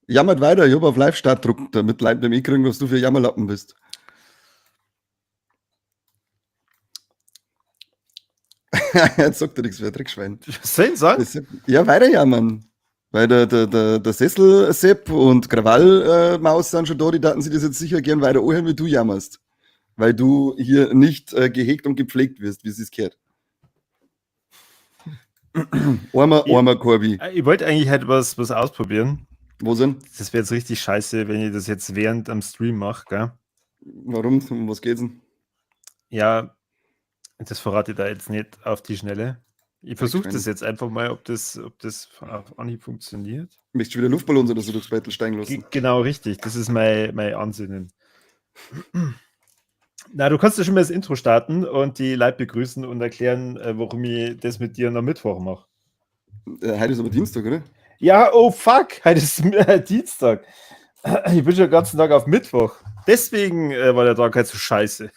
Jammert weiter, ich hab auf Live-Start gedruckt, damit Leute beim mitkriegen, was du für Jammerlappen bist. Jetzt sagt er nichts für ein Dreckschwein. Was soll ich denn sagen? Das, ja, weiter jammern. Weil der Sessel-Sepp und Krawall-Maus sind schon da, die daten sich das jetzt sicher gern weiter anhören, wie du jammerst. Weil du hier nicht gehegt und gepflegt wirst, wie es sich gehört. Armer, armer Corby. Ich wollte eigentlich halt was ausprobieren. Wo denn? Das wäre jetzt richtig scheiße, wenn ich das jetzt während am Stream mache, gell? Warum? Um was geht's denn? Ja, das verrate ich da jetzt nicht auf die Schnelle. Ich versuche das jetzt einfach mal, ob das auf Anhieb funktioniert. Möchtest du wieder Luftballons oder so durchs Bettel steigen lassen? Genau, richtig. Das ist mein Ansinnen. Na, du kannst ja schon mal das Intro starten und die Leute begrüßen und erklären, warum ich das mit dir am Mittwoch mache. Heute ist aber Dienstag, oder? Ja, oh fuck, heute ist Dienstag. Ich bin schon den ganzen Tag auf Mittwoch. Deswegen war der Tag halt so scheiße.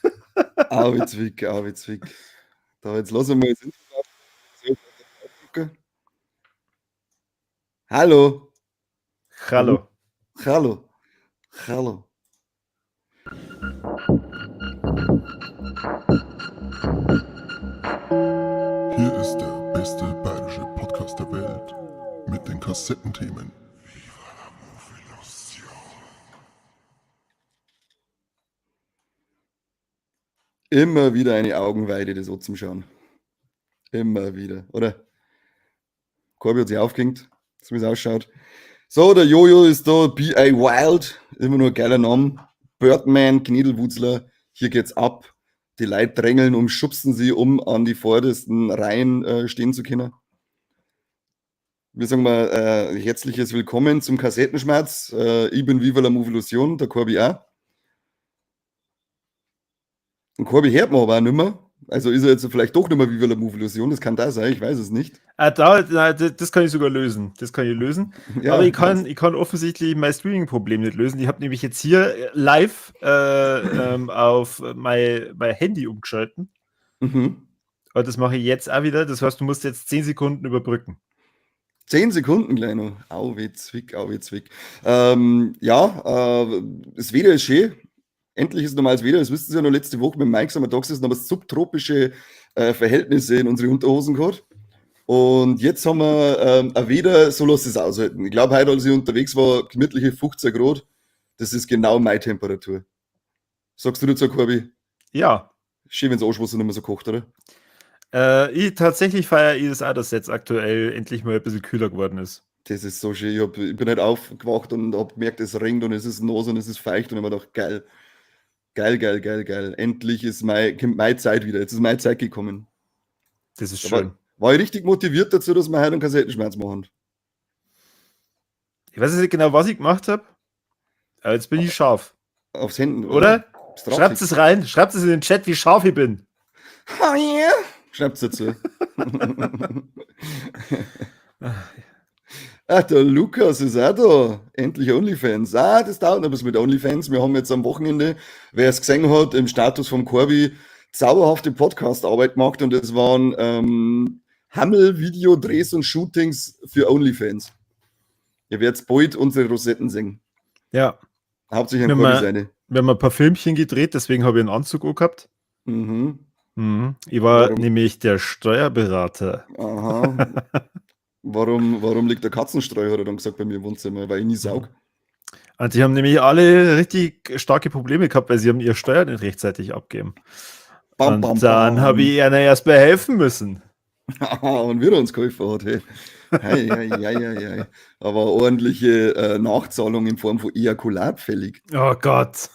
Au, zwick, au, zwick. Da, jetzt lassen wir mal das Intro ab. Hallo. Hallo. Hallo. Hallo. Hier ist der beste bayerische Podcast der Welt mit den Kassettenthemen. Viva la Movilusion. Immer wieder eine Augenweide, das so zum Schauen. Immer wieder, oder? Corby hat sich aufgehängt, so wie es ausschaut. So, der Jojo ist da, B.A. Wild, immer nur ein geiler Name. Birdman, Kniedelwutzler, hier geht's ab. Die Leute drängeln und schubsen sie, um an die vordersten Reihen stehen zu können. Wir sagen mal herzliches Willkommen zum Kassettenschmerz. Ich bin Viva la Movilusion, der Corby auch. Und Corby hört man aber auch nicht mehr. Also ist er jetzt vielleicht doch nicht mehr Viva la Movilusion, das kann da sein, ich weiß es nicht. Ah, da, na, das kann ich sogar lösen. Das kann ich lösen. Ja, aber ich kann offensichtlich mein Streaming-Problem nicht lösen. Ich habe nämlich jetzt hier live auf mein Handy umgeschalten. Und das mache ich jetzt auch wieder. Das heißt, du musst jetzt 10 Sekunden überbrücken. 10 Sekunden gleich noch. Au, weh, zwick, au, weh, zwick. Ja, das Wetter ist schön. Endlich ist normales Wetter. Das wisst ihr ja noch, letzte Woche mit Mike sind wir da gesessen, haben wir subtropische Verhältnisse in unsere Unterhosen gehabt. Und jetzt haben wir ein Wetter, so lass es aushalten. Ich glaube, heute, als ich unterwegs war, gemütliche 15 Grad. Das ist genau meine Temperatur. Sagst du dazu, Corby? Ja. Schön, wenn's Arschwasser nicht mehr so kocht, oder? Ich tatsächlich feiere ich das auch, dass jetzt aktuell endlich mal ein bisschen kühler geworden ist. Das ist so schön. Ich bin halt aufgewacht und hab gemerkt, es regnet und es ist nass und es ist feucht und ich hab mir gedacht, geil. Geil, geil, geil, geil. Endlich kommt meine Zeit wieder. Jetzt ist meine Zeit gekommen. Das ist Da schön. war ich richtig motiviert dazu, dass wir heute einen Kassettenschmerz machen. Ich weiß nicht genau, was ich gemacht hab, aber jetzt bin ich scharf. Aufs Händen, oder? Bist drauf. Schreibt es rein, schreibt es in den Chat, wie scharf ich bin. Oh yeah. Schreibt's dazu. Ach, der Lukas ist auch da. Endlich OnlyFans. Ah, das dauert noch was mit OnlyFans. Wir haben jetzt am Wochenende, wer es gesehen hat, im Status vom Corby zauberhafte Podcast-Arbeit gemacht und das waren Hammel-Videodrehs und Shootings für OnlyFans. Ihr werdet bald unsere Rosetten sehen. Ja. Hauptsächlich an Wenn Corby seine. Wir haben ein paar Filmchen gedreht, deswegen habe ich einen Anzug auch gehabt. Ich war Warum? nämlich der Steuerberater. Aha. Warum liegt der Katzenstreu, hat er dann gesagt, bei mir im Wohnzimmer, weil ich nie saug. Und die haben nämlich alle richtig starke Probleme gehabt, weil sie haben ihre Steuern nicht rechtzeitig abgegeben. Bam, Und bam, dann bam. habe ich ihnen erstmal helfen müssen. Und wieder uns geholfen hat. Hey. Hei, hei, hei, hei, hei. Aber ordentliche Nachzahlung in Form von Ejakulat fällig. Oh Gott.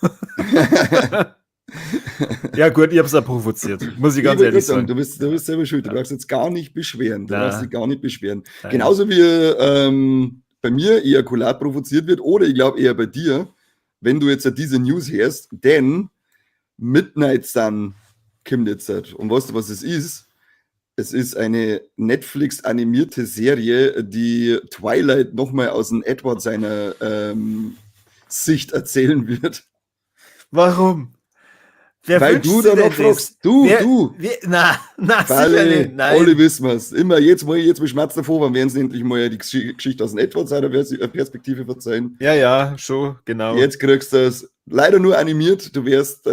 Ja gut, ich hab's auch provoziert, muss ich ganz Ich wollte ehrlich gerade sagen, sagen. du bist selber schuld, du brauchst jetzt gar nicht beschweren. Du Na. brauchst dich gar nicht beschweren. Nein. Genauso wie bei mir Ejakulat provoziert wird, oder ich glaube eher bei dir, wenn du jetzt diese News hörst, denn Midnight Sun kommt jetzt. Und weißt du, was es ist? Es ist eine Netflix-animierte Serie, die Twilight nochmal aus dem Edward seiner Sicht erzählen wird. Warum? Wer Weil du da noch fragst. Du, wer, du. Wer, na, na, sicher nicht. Nein. Alle wissen wir's. Immer jetzt mal schmerzt davor, wann werden sie endlich mal die Geschichte aus dem Edward seiner Perspektive verzeihen. Ja, ja, schon, genau. Jetzt kriegst du es leider nur animiert. Du wirst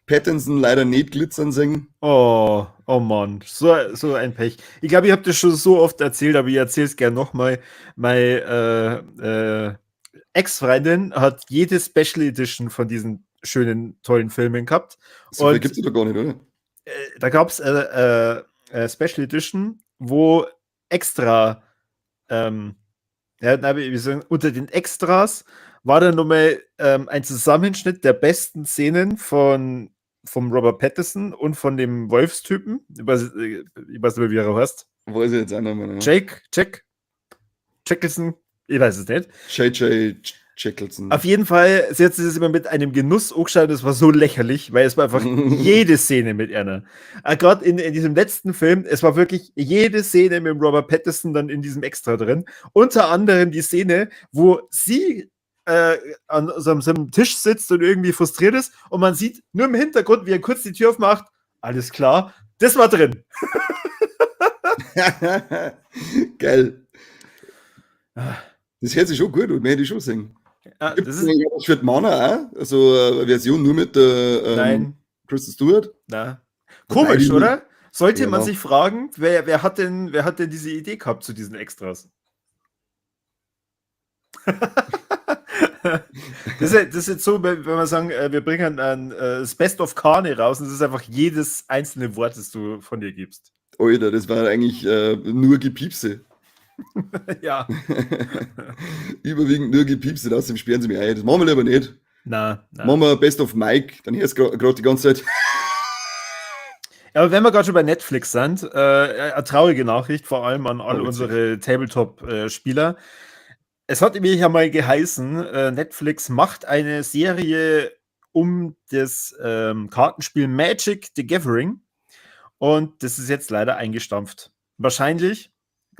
Pattinson leider nicht glitzern singen. Oh, oh Mann, so ein Pech. Ich glaube, ich habe das schon so oft erzählt, aber ich erzähle es gerne nochmal. Meine Ex-Freundin hat jede Special Edition von diesen schönen, tollen Filmen gehabt. So viel gibt es doch gar nicht, oder? Da gab es Special Edition, wo extra, unter den Extras war dann nochmal ein Zusammenschnitt der besten Szenen vom Robert Pattinson und von dem Wolfstypen. Ich weiß nicht mehr, wie er heißt. Weiß ich jetzt auch nicht mehr. Ne? Jack, Jackelson, ich weiß es nicht. JJ Jackelson. Auf jeden Fall, sie hat sich das immer mit einem Genuss angeschaut, das war so lächerlich, weil es war einfach jede Szene mit einer. Gerade in diesem letzten Film, es war wirklich jede Szene mit Robert Pattinson dann in diesem Extra drin. Unter anderem die Szene, wo sie an so einem Tisch sitzt und irgendwie frustriert ist und man sieht nur im Hintergrund, wie er kurz die Tür aufmacht. Alles klar, das war drin. Geil. Das hört sich schon gut und mehr hätte ich schon singen. Ja, das ist was für die Mana auch? Also eine Version nur mit der Kristen Stewart? Na. Komisch, oder? Sollte man sich fragen, wer hat denn diese Idee gehabt zu diesen Extras? Das ist jetzt so, wenn wir sagen, wir bringen ein das Best of Carne raus und das ist einfach jedes einzelne Wort, das du von dir gibst. Alter, das war eigentlich nur Gepiepse. Ja. Überwiegend nur Gepiepse, außerdem sperren sie mich ein. Das machen wir lieber nicht. Na. Machen wir Best of Mike, dann hörst du gerade die ganze Zeit. Ja, aber wenn wir gerade schon bei Netflix sind, eine traurige Nachricht, vor allem an all unsere Tabletop-Spieler. Es hat nämlich einmal geheißen, Netflix macht eine Serie um das Kartenspiel Magic the Gathering und das ist jetzt leider eingestampft. Wahrscheinlich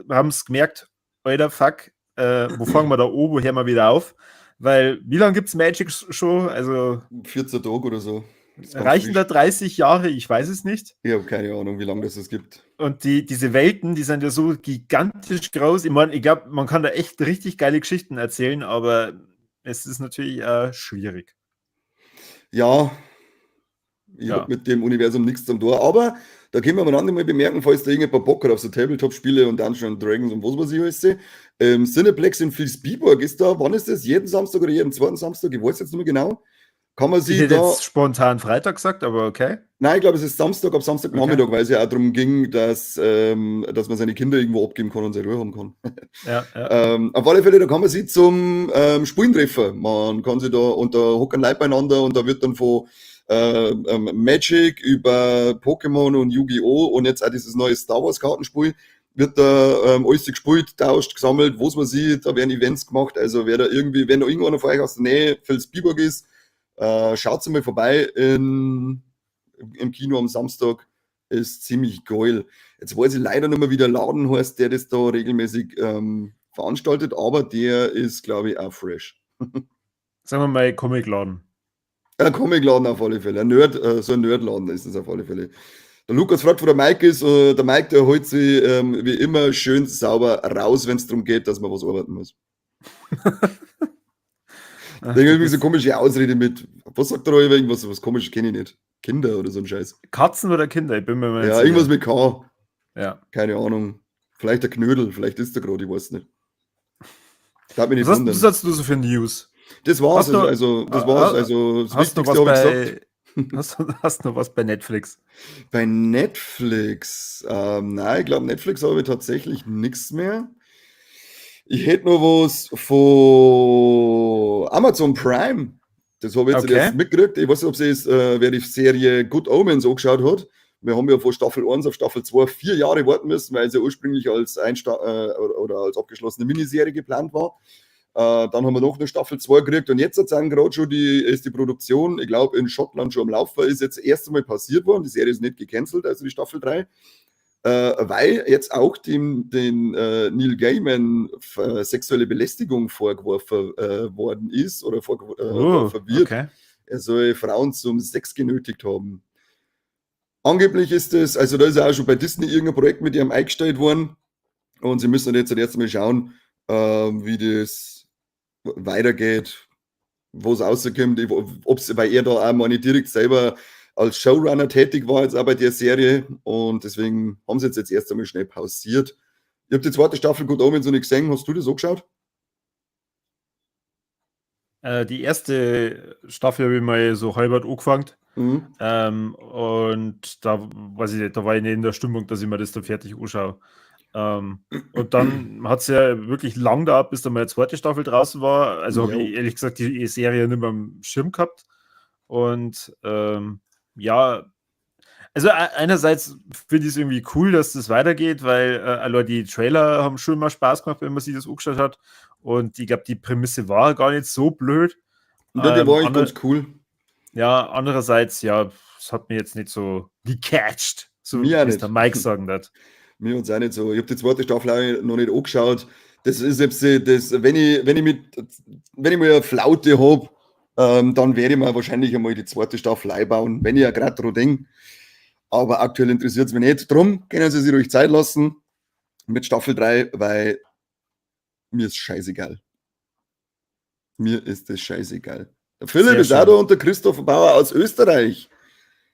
haben es gemerkt, alter Fuck, wo fangen wir da an, wo hören wir wieder auf? Weil, wie lange gibt es Magic schon? Also 14 Tage oder so. Reichen da 30 Jahre? Ich weiß es nicht. Ich habe keine Ahnung, wie lange das gibt. Und diese Welten, die sind ja so gigantisch groß. Ich meine, ich glaube, man kann da echt richtig geile Geschichten erzählen, aber es ist natürlich schwierig. Ja, ich habe mit dem Universum nichts zum tun, aber da können wir am Rande mal bemerken, falls da irgendjemand Bock hat auf so Tabletop-Spiele und Dungeons & Dragons und was weiß ich alles. Cineplex in Vilsbiburg ist da, wann ist das? Jeden Samstag oder jeden zweiten Samstag? Ich weiß jetzt nicht mehr genau. Kann man sich ich hätte da jetzt spontan Freitag gesagt, aber okay. Nein, ich glaube, es ist Samstag, ab Samstagnachmittag, okay. Weil es ja auch darum ging, dass man seine Kinder irgendwo abgeben kann und seine Ruhe haben kann. Ja, ja. Auf alle Fälle, da kann man sich zum Spielen treffen. Man kann sich da und da hocken Leute beieinander und da wird dann von Magic über Pokémon und Yu-Gi-Oh! Und jetzt auch dieses neue Star Wars Kartenspiel wird da alles gespielt, tauscht, gesammelt, wo es man sieht, da werden Events gemacht. Also wer da irgendwie, wenn da irgendwo von euch aus der Nähe Vilsbiburg ist, schaut mal vorbei im Kino am Samstag. Ist ziemlich geil. Jetzt weiß ich leider nicht mehr, wie der Laden heißt, der das da regelmäßig veranstaltet, aber der ist, glaube ich, auch fresh. Sagen wir mal Comicladen. Ein Comicladen auf alle Fälle. Ein Nerd, so ein Nerdladen ist es auf alle Fälle. Der Lukas fragt, wo der Mike ist. Der Mike, der holt sich wie immer schön sauber raus, wenn es darum geht, dass man was arbeiten muss. Da irgendwie so komische Ausrede mit, was sagt der da irgendwas, was komisches kenne ich nicht. Kinder oder so ein Scheiß. Katzen oder Kinder? Ich bin mir mal ja, irgendwas mit K. Ja. Keine Ahnung. Vielleicht der Knödel, vielleicht ist der gerade, ich weiß nicht. Da mich nicht was hast du so für News? Das war's, also das war's. Also, das Wichtigste habe ich gesagt. Hast du noch was bei Netflix? Bei Netflix? Nein, ich glaube, Netflix habe ich tatsächlich nichts mehr. Ich hätte noch was von Amazon Prime. Das habe ich jetzt erst mitgekriegt. Ich weiß nicht, ob sie es, wer die Serie Good Omens angeschaut hat. Wir haben ja von Staffel 1 auf Staffel 2 4 Jahre warten müssen, weil sie ja ursprünglich als oder als abgeschlossene Miniserie geplant war. Dann haben wir noch eine Staffel 2 gekriegt und jetzt sind gerade schon ist die Produktion, ich glaube in Schottland schon am Laufen, ist jetzt das erste Mal passiert worden. Die Serie ist nicht gecancelt, also die Staffel 3. Weil jetzt auch dem Neil Gaiman sexuelle Belästigung vorgeworfen worden ist oder vorgeworfen wird. Okay. Er soll Frauen zum Sex genötigt haben. Angeblich ist es, also da ist ja auch schon bei Disney irgendein Projekt mit ihm eingestellt worden. Und sie müssen jetzt erst einmal schauen, wie das weitergeht, wo es rauskommt, ob's, weil er da auch mal nicht direkt selber als Showrunner tätig war jetzt auch bei der Serie und deswegen haben sie jetzt erst einmal schnell pausiert. Ich habe die zweite Staffel Good Omens noch nicht gesehen. Hast du das auch geschaut? Die erste Staffel habe ich mal so halb angefangen. Mhm. Und da weiß ich nicht, da war ich nicht in der Stimmung, dass ich mir das dann fertig anschaue. Und dann hat es ja wirklich lang gedauert, bis dann mal eine zweite Staffel draußen war. Also habe ich ehrlich gesagt die Serie nicht mehr am Schirm gehabt. Und ja, also einerseits finde ich es irgendwie cool, dass das weitergeht, weil allein die Trailer haben schon mal Spaß gemacht, wenn man sich das angeschaut hat. Und ich glaube, die Prämisse war gar nicht so blöd. Ja, die war eigentlich ganz cool. Ja, andererseits, ja, es hat mir jetzt nicht so gecatcht, so wie es der Mike sagen wird. Mir uns auch nicht so. Ich habe die zweite Staffel auch noch nicht angeschaut. Das ist jetzt das, wenn ich mal eine Flaute habe, dann werde ich mir wahrscheinlich einmal die zweite Staffel einbauen, wenn ich ja gerade dran denke. Aber aktuell interessiert es mich nicht. Drum können Sie sich ruhig Zeit lassen mit Staffel 3, weil mir ist scheißegal. Mir ist das scheißegal. Der Philipp ist auch da und der Christoph Bauer aus Österreich.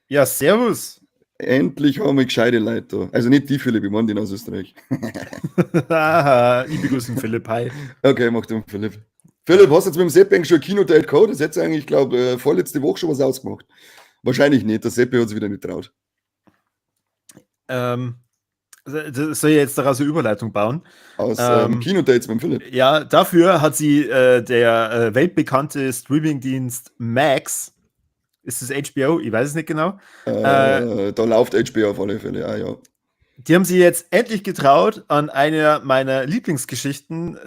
Ja, servus. Endlich haben wir gescheite Leute da. Also nicht die Philipp, ich meine den aus Österreich. Aha, ich begrüße den Philipp, hi. Okay, mach du Philipp. Philipp, hast du jetzt mit dem Sepp schon ein Kino-Date gehabt? Das hätte eigentlich, glaube ich, vorletzte Woche schon was ausgemacht. Wahrscheinlich nicht, der Seppi hat es wieder nicht traut. Soll ich jetzt daraus eine Überleitung bauen? Aus Kino-Dates mit Philipp. Ja, dafür hat sie der weltbekannte Streamingdienst Max, ist das HBO? Ich weiß es nicht genau. Da läuft HBO auf alle Fälle, ah, ja. Die haben sich jetzt endlich getraut, an einer meiner Lieblingsgeschichten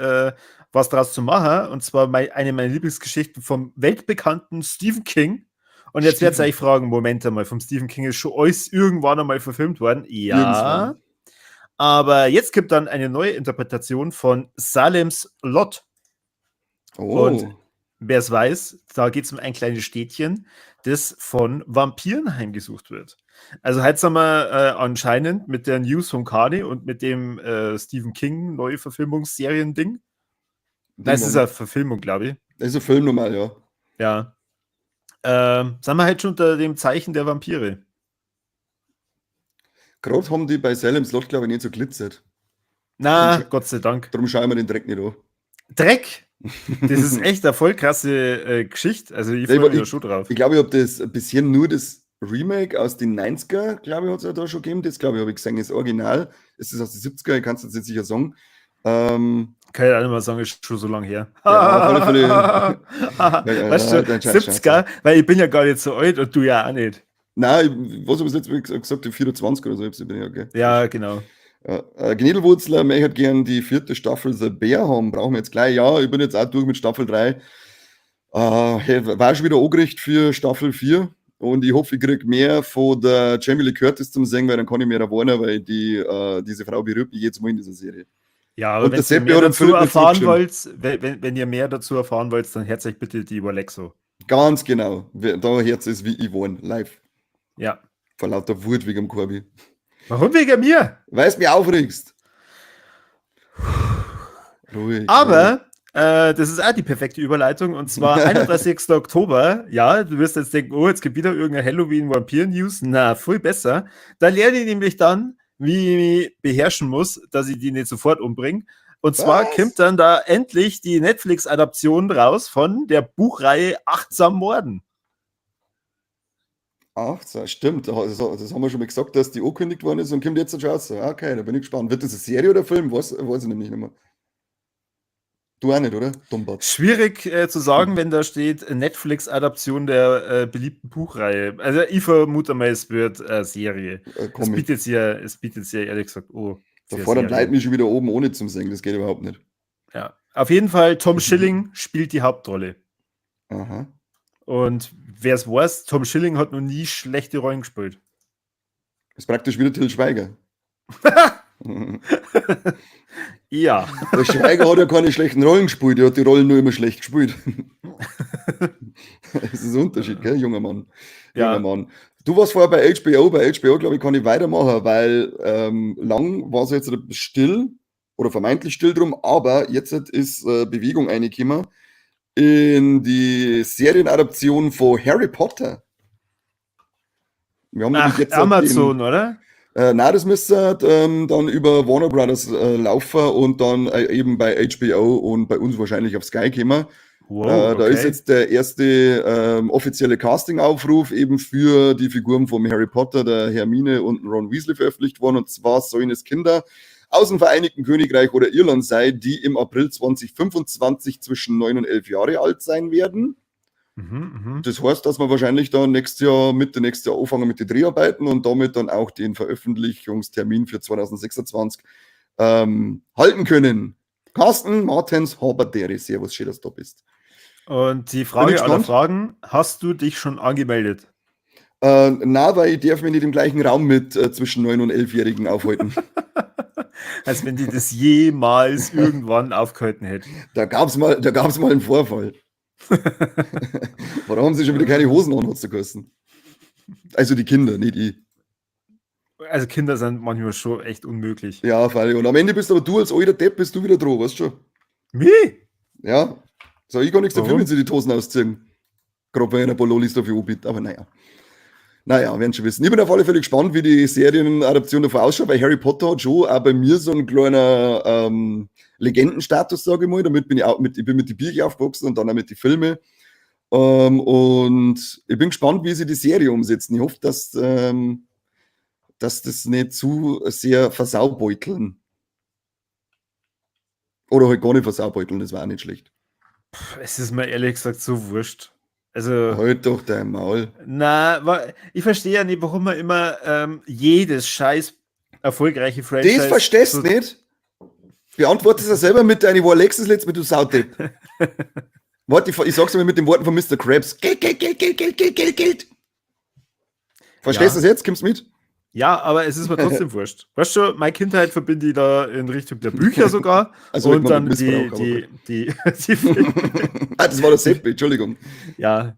was daraus zu machen. Und zwar eine meiner Lieblingsgeschichten vom weltbekannten Stephen King. Und jetzt werdet ihr euch fragen, Moment einmal, vom Stephen King ist schon alles irgendwann einmal verfilmt worden. Ja, irgendwann. Aber jetzt gibt dann eine neue Interpretation von Salem's Lot. Oh. Und wer es weiß, da geht es um ein kleines Städtchen, das von Vampiren heimgesucht wird. Also heute sind wir anscheinend mit der News von Carney und mit dem Stephen King Neuverfilmungsserien-Ding. Nein, es ist eine Verfilmung, glaube ich. Das ist ein Film normal, ja. Ja. Sind wir halt schon unter dem Zeichen der Vampire. Gerade haben die bei Salem's Lot, glaube ich, nicht so glitzert. Na, Gott sei Dank. Darum schauen wir den Dreck nicht an. Dreck? Das ist echt eine voll krasse Geschichte. Also ich freue mich da schon drauf. Ich glaube, ich habe das bisher nur das Remake aus den 90er, glaube ich, hat es ja da schon gegeben. Das, glaube ich, habe ich gesehen, das Original. Ist das aus den 70er? Ich kann es jetzt nicht sicher sagen. Kann ich auch nicht mal sagen, ist schon so lange her. Ja, auf alle Fälle. Weißt du, 70er, weil ich bin ja gar nicht so alt und du ja auch nicht. Nein, was habe ich jetzt gesagt? 24 oder so, bin ich, okay. Ja, genau. Ja, Gnedelwurzler möchte gern die vierte Staffel The Bear haben. Brauchen wir jetzt gleich. Ja, ich bin jetzt auch durch mit Staffel 3. Hey, war schon wieder angerichtet für Staffel 4. Und ich hoffe, ich kriege mehr von der Jamie Lee Curtis zum Singen, weil dann kann ich mehr erwarten, weil die, diese Frau berührt mich jedes Mal in dieser Serie. Ja, aber wenn ihr mehr dazu erfahren wollt, wenn ihr mehr dazu erfahren wollt, dann hört euch bitte die Alexo. Ganz genau. Da hört es wie ich wohne, live. Ja. Vor lauter Wut wegen dem Corby. Warum wegen mir? Weil du mich aufregst. Ruhig. Aber das ist auch die perfekte Überleitung. Und zwar 31. Oktober. Ja, du wirst jetzt denken, oh, jetzt gibt wieder irgendeine Halloween-Vampir-News. Na, viel besser. Da lerne ich nämlich dann, wie ich mich beherrschen muss, dass ich die nicht sofort umbringe. Und zwar kommt dann da endlich die Netflix-Adaption raus von der Buchreihe Achtsam Morden. 18, stimmt. Das haben wir schon mal gesagt, dass die angekündigt worden ist und kommt jetzt schon raus. Okay, da bin ich gespannt. Wird das eine Serie oder ein Film? Weiß ich nämlich nicht mehr. Du auch nicht, oder? Dummbatz. Schwierig zu sagen, wenn da steht Netflix-Adaption der beliebten Buchreihe. Also ich vermute mal, es wird Serie. Es bietet sich ja ehrlich gesagt, oh. Da vorne bleibt mich schon wieder oben ohne zum Singen. Das geht überhaupt nicht. Ja, auf jeden Fall, Tom Schilling spielt die Hauptrolle. Aha. Und wer es weiß, Tom Schilling hat noch nie schlechte Rollen gespielt. Ist praktisch wieder Til Schweiger. Ja. Der Schweiger hat ja keine schlechten Rollen gespielt, der hat die Rollen nur immer schlecht gespielt. Das ist ein Unterschied, gell, junger Mann. Ja. Junger Mann. Du warst vorher bei HBO. Bei HBO, glaube ich, kann ich weitermachen, weil lang war es jetzt still oder vermeintlich still drum, aber jetzt ist Bewegung reingekommen in die Serienadaption von Harry Potter. Wir haben nämlich Ach, jetzt Amazon, oder? Nein, das müsste dann über Warner Brothers laufen und dann eben bei HBO und bei uns wahrscheinlich auf Sky kommen. Wow, Da ist okay. jetzt der erste offizielle Casting-Aufruf eben für die Figuren von Harry Potter, der Hermine und Ron Weasley veröffentlicht worden. Und zwar sollen es Kinder aus dem Vereinigten Königreich oder Irland sein, die im April 2025 zwischen 9 und 11 Jahre alt sein werden. Das heißt, dass wir wahrscheinlich dann nächstes Jahr, Mitte nächstes Jahr anfangen mit den Dreharbeiten und damit dann auch den Veröffentlichungstermin für 2026 halten können. Carsten Martens Haberdere, servus, schön, dass du da bist. Und die Bin ich Frage aller gespannt. Fragen, hast du dich schon angemeldet? Na, weil ich darf mich nicht im gleichen Raum mit zwischen 9 und 11-Jährigen aufhalten. Als wenn die das jemals irgendwann aufgehalten hätte. Da gab's mal einen Vorfall. Warum haben sie schon wieder keine Hosen an, hat's da geheißen? Also die Kinder, nicht ich. Also Kinder sind manchmal schon echt unmöglich. Ja, freilich. Und am Ende bist aber du als alter Depp bist du wieder dran, weißt du schon? Wie? Ja. So, ich kann nichts dafür, Warum? wenn sie die Hosen ausziehen. Gerade bei einer Lollis dafür anbieten, aber naja. Naja, werden schon wissen. Ich bin auf alle Fälle gespannt, wie die Serienadaption davon ausschaut, weil Harry Potter hat schon auch bei mir so einen kleinen Legendenstatus, sage ich mal. Damit bin ich auch mit, ich bin mit den Büchern aufgewachsen und dann auch mit den Filmen. Und ich bin gespannt, wie sie die Serie umsetzen. Ich hoffe, dass das nicht zu sehr versaubeuteln. Oder halt gar nicht versaubeuteln, das war auch nicht schlecht. Puh, es ist mir ehrlich gesagt so wurscht. Also, Halt doch dein Maul. na, ich verstehe ja nicht, warum man immer jedes scheiß erfolgreiche Franchise. Das verstehst so du nicht. Beantwortest du selber mit deinen war Alexis letztes Mal, du Saudepp. Warte, ich sag's mal mit den Worten von Mr. Krabs. Geld, Geld, Geld, Geld, Geld, Geld, Geld, Geld. Verstehst du Ja. das jetzt? Kommst du mit? Ja, aber es ist mir trotzdem wurscht. Weißt du, meine Kindheit verbinde ich da in Richtung der Bücher sogar. Also und ich dann meine, mit Missbrauch, aber die Filme. Ah, das war der Seppi, Entschuldigung. Ja.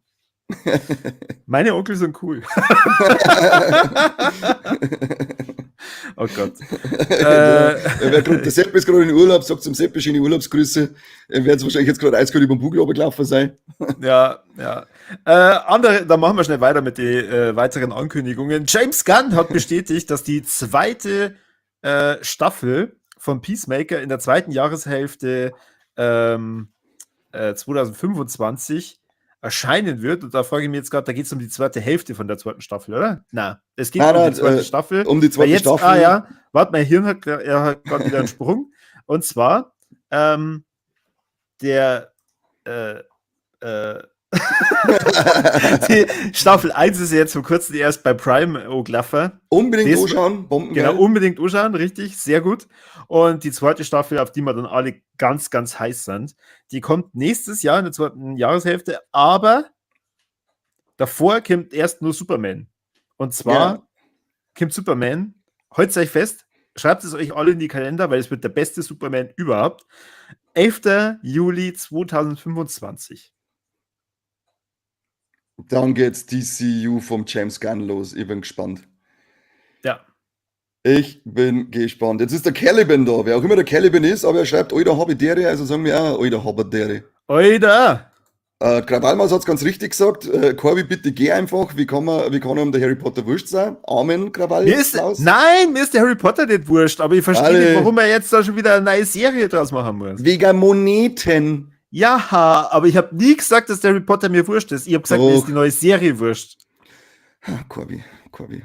Meine Onkel sind cool. Oh Gott. Der Sepp ist gerade in Urlaub, sagt zum Seppi schöne Urlaubsgrüße. Er wird wahrscheinlich jetzt gerade eiskalt über den Bugel runtergelaufen sein. Ja, ja. Andere, dann machen wir schnell weiter mit den weiteren Ankündigungen. James Gunn hat bestätigt, dass die zweite Staffel von Peacemaker in der zweiten Jahreshälfte 2025 erscheinen wird. Und da frage ich mich jetzt gerade, da geht es um die zweite Hälfte von der zweiten Staffel, oder? Na, es geht Nein, um nein, die zweite Staffel. Um die zweite Weil jetzt, Staffel. Ah ja, warte, mein Hirn hat, er hat gerade wieder einen Sprung. Und zwar der die Staffel 1 ist ja jetzt vor kurzem erst bei Prime angelaufen. Unbedingt Das- anschauen, Bomben. Genau, unbedingt anschauen, richtig, sehr gut. Und die zweite Staffel, auf die wir dann alle ganz, ganz heiß sind, die kommt nächstes Jahr in der zweiten Jahreshälfte, aber davor kommt erst nur Superman. Und zwar kommt Superman, haltet euch fest, schreibt es euch alle in die Kalender, weil es wird der beste Superman überhaupt. 11. Juli 2025. Dann geht's DCU vom James Gunn los. Ich bin gespannt. Ja. Ich bin gespannt. Jetzt ist der Caliban da, wer auch immer der Caliban ist, aber er schreibt, Oida Habidere, also sagen wir auch, Oida Habidere. Oida! Krawallmaus hat es ganz richtig gesagt. Corby, bitte geh einfach. Wie kann ihm der Harry Potter wurscht sein? Amen, Krawall. Mir ist, nein, mir ist der Harry Potter nicht wurscht, aber ich verstehe Alle. nicht, warum er jetzt da schon wieder eine neue Serie draus machen muss. Wegen Moneten. Ja, aber ich habe nie gesagt, dass der Harry Potter mir wurscht ist. Ich habe gesagt, mir Doch. ist die neue Serie wurscht. Ah, Corby, Corby.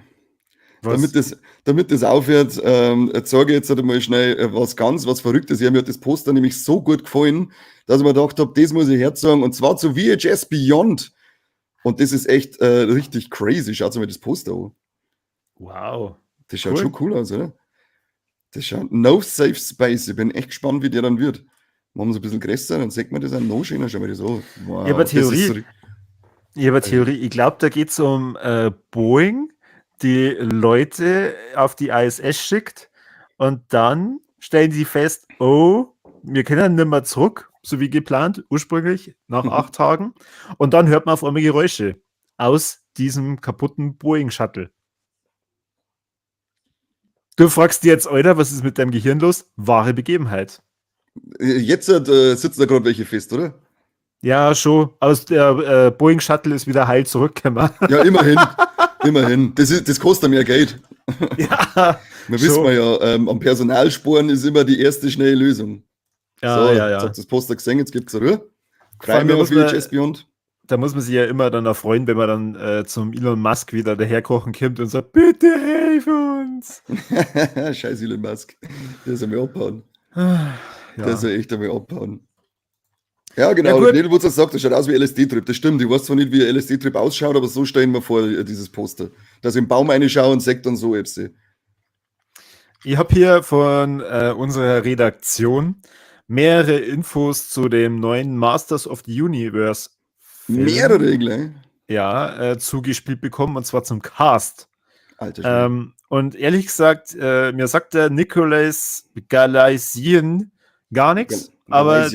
Was? Damit das aufhört, zeige ich jetzt halt einmal schnell was ganz, was Verrücktes. Ja, mir hat das Poster nämlich so gut gefallen, dass ich mir gedacht habe, das muss ich herzagen. Und zwar zu VHS Beyond. Und das ist echt richtig crazy. Schaut euch mal das Poster an. Wow. Das schaut Cool. schon cool aus, oder? Das schaut No Safe Space. Ich bin echt gespannt, wie der dann wird. Machen wir es ein bisschen größer, dann sieht man das auch noch schöner. Schau mal das an. Wow, Ja, aber das ist Theorie- so Ich habe eine Theorie. Ich glaube, da geht es um Boeing, die Leute auf die ISS schickt und dann stellen sie fest, oh, wir können nicht mehr zurück. so wie geplant, ursprünglich, nach 8 Tagen. Und dann hört man auf einmal Geräusche aus diesem kaputten Boeing-Shuttle. Du fragst dich jetzt, Alter, was ist mit deinem Gehirn los? Wahre Begebenheit. Jetzt sitzen da gerade welche fest, oder? Ja, schon. Aber der Boeing Shuttle ist wieder heil zurückgekommen. Ja, immerhin. Immerhin. Das kostet mehr Geld. Ja. Wir wissen ja, am Personalsporen ist immer die erste schnelle Lösung. Ja, so, ja, ja. Jetzt habt ihr das Poster gesehen, jetzt gibt's Ruhe. Frei mehr auf VHS Beyond. Da muss man sich ja immer dann erfreuen, wenn man dann zum Elon Musk wieder daherkochen kommt und sagt, bitte helf uns. Scheiß Elon Musk. Der soll mir abhauen. Ja. Der soll echt einmal abhauen. Ja, genau. Ja, der Wurzel sagt, das schaut aus wie LSD-Trip. Das stimmt. Ich weiß zwar nicht, wie ein LSD-Trip ausschaut, aber so stellen wir vor, dieses Poster. Dass ich im Baum reinschaue und sagt dann so, FC. Ich habe hier von unserer Redaktion mehrere Infos zu dem neuen Masters of the Universe Film. Mehrere gleich? Ja, zugespielt bekommen, und zwar zum Cast. Alter und ehrlich gesagt, mir sagt der Nicholas Galitzine gar nichts. Aber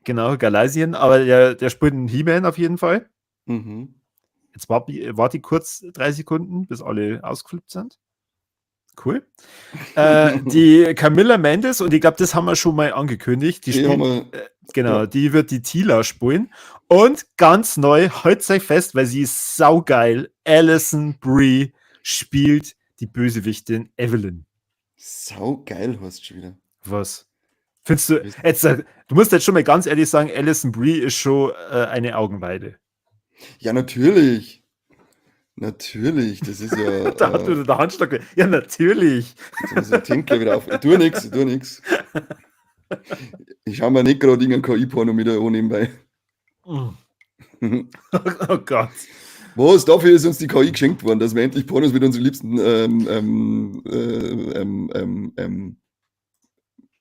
genau, Galitzine, aber der spielt einen He-Man auf jeden Fall. Mhm. Jetzt warte ich kurz 3 Sekunden, bis alle ausgeflippt sind. Cool. Die Camila Mendes, und ich glaube, das haben wir schon mal angekündigt, die spielt, genau, ja. Die wird die Teela spielen. Und ganz neu, haltet euch fest, weil sie ist saugeil, Alison Brie spielt die Bösewichtin Evelyn. Saugeil hast du schon wieder. Was? Findest du, jetzt, du musst jetzt schon mal ganz ehrlich sagen, Alison Brie ist schon eine Augenweide. Ja, natürlich. Natürlich, das ist ja. Da hat du der Handstock. Ja, natürlich. Jetzt muss ich den Tinkler wieder auf. Ich tue nix, ich schaue mir nicht gerade irgendein KI-Porno mit der nebenbei. Oh Gott. Was? Dafür ist uns die KI geschenkt worden, dass wir endlich Pornos mit unseren liebsten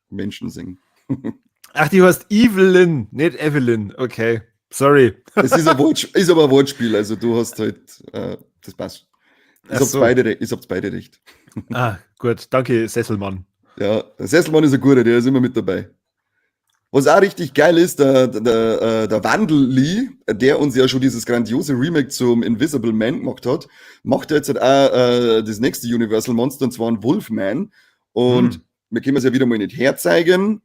Menschen singen. Ach, die heißt Evelyn, nicht Evelyn. Okay. Sorry. Es ist, ist aber ein Wortspiel, also du hast halt, das passt. Ich hab's beide recht. Ah, gut, danke, Sesselmann. Ja, der Sesselmann ist ein guter, der ist immer mit dabei. Was auch richtig geil ist, der Wandel Lee, der uns ja schon dieses grandiose Remake zum Invisible Man gemacht hat, macht jetzt halt auch das nächste Universal Monster, und zwar ein Wolfman. Und wir können es ja wieder mal nicht herzeigen,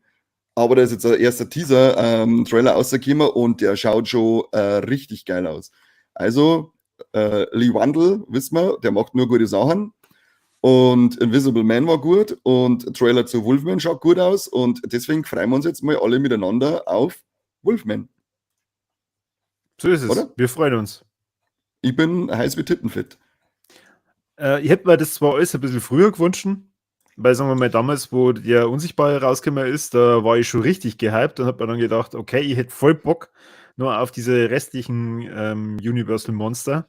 aber da ist jetzt der erste Teaser, Trailer rausgekommen und der schaut schon richtig geil aus. Also, Lee Wandel, wissen wir, der macht nur gute Sachen. Und Invisible Man war gut und Trailer zu Wolfman schaut gut aus und deswegen freuen wir uns jetzt mal alle miteinander auf Wolfman. So ist es. Oder? Wir freuen uns. Ich bin heiß wie Tittenfett. Ich hätte mir das zwar alles ein bisschen früher gewünscht, weil, sagen wir mal, damals, wo der Unsichtbare rausgekommen ist, da war ich schon richtig gehypt und hab mir dann gedacht, okay, ich hätte voll Bock nur auf diese restlichen Universal Monster.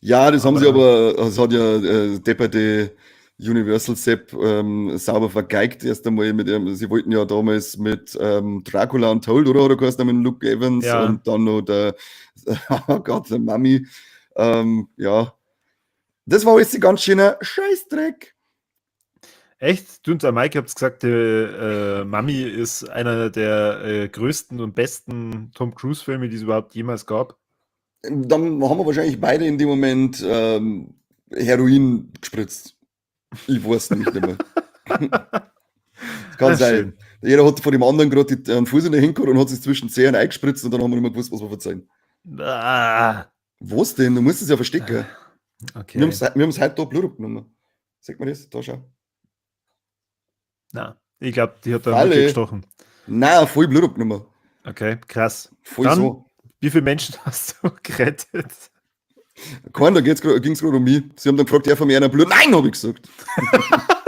Ja, das haben sie aber, das hat ja depperte Universal Sepp sauber vergeigt erst einmal mit ihrem, sie wollten ja damals mit Dracula Untold, oder? Oder geheißen, mit Luke Evans, ja. Und dann noch der, oh Gott, der Mummy. Ja, das war alles ein ganz schöner Scheißdreck. Echt? Du und der Mike habt gesagt, die Mummy ist einer der größten und besten Tom Cruise-Filme, die es überhaupt jemals gab. Dann haben wir wahrscheinlich beide in dem Moment Heroin gespritzt. Ich weiß nicht mehr. Das kann sein. Schön. Jeder hat von dem anderen gerade einen Fuß in der Hand gehabt und hat sich zwischen Zehen eingespritzt und dann haben wir nicht mehr gewusst, was wir verzeihen. Ah. Was denn? Du musst es ja verstecken. Okay. Wir haben's heute da Blut abgenommen. Sieht man das? Da schau. Na, ich glaube, die hat da wirklich gestochen. Nein, voll Blut abgenommen. Okay, krass. Voll dann, so. Wie viele Menschen hast du gerettet? Kein, da ging es gerade um mich. Sie haben dann gefragt, der von mir einer Blut. Nein, habe ich gesagt.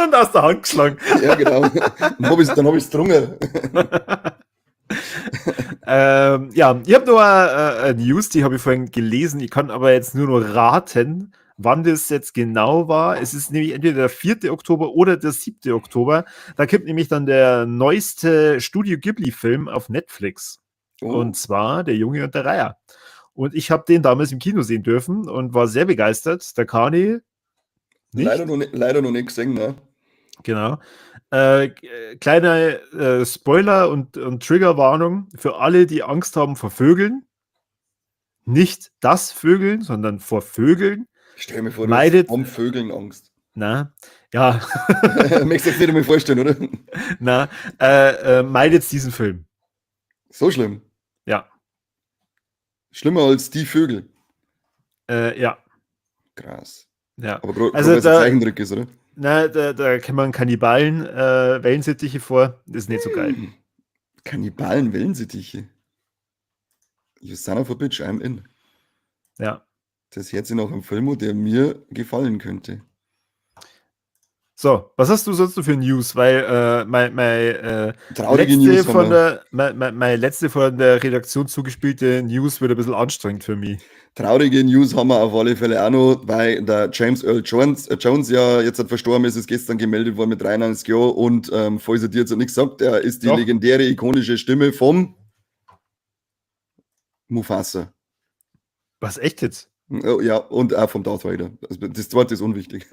Und aus der Hand geschlagen. Ja, genau. Dann habe ich es getrunken. Ja, ich habe noch eine News, die habe ich vorhin gelesen. Ich kann aber jetzt nur noch raten, wann das jetzt genau war. Es ist nämlich entweder der 4. Oktober oder der 7. Oktober. Da kommt nämlich dann der neueste Studio Ghibli-Film auf Netflix. Oh. Und zwar Der Junge und der Reiher. Und ich habe den damals im Kino sehen dürfen und war sehr begeistert. Der Kani nicht. Leider noch nicht gesehen, ne? Genau. Kleiner Spoiler und Triggerwarnung für alle, die Angst haben vor Vögeln. Nicht das Vögeln, sondern vor Vögeln. Stell mir vor, du hast vor Vögeln Angst. Na, ja. Möchtest du jetzt nicht einmal vorstellen, oder? Na, meidet diesen Film. So schlimm? Ja. Schlimmer als die Vögel? Ja. Krass. Ja. Aber also weil es ein Zeichentrick ist, oder? Na, da kennt man Kannibalen, Wellensittiche vor. Das ist nicht so geil. Kannibalen, Wellensittiche? You son of a bitch, I'm in. Ja. Das hört sich nach einem Film, der mir gefallen könnte. So, was hast du sonst noch für News? Weil meine Traurige News letzte von der Redaktion zugespielte News wird ein bisschen anstrengend für mich. Traurige News haben wir auf alle Fälle auch noch, weil der James Earl Jones ja jetzt halt verstorben ist, ist gestern gemeldet worden mit 93 Jahren und falls er dir jetzt nichts sagt, er ist die legendäre, ikonische Stimme vom Mufasa. Was, echt jetzt? Oh, ja, und auch vom Darth Vader. Das zweite ist unwichtig.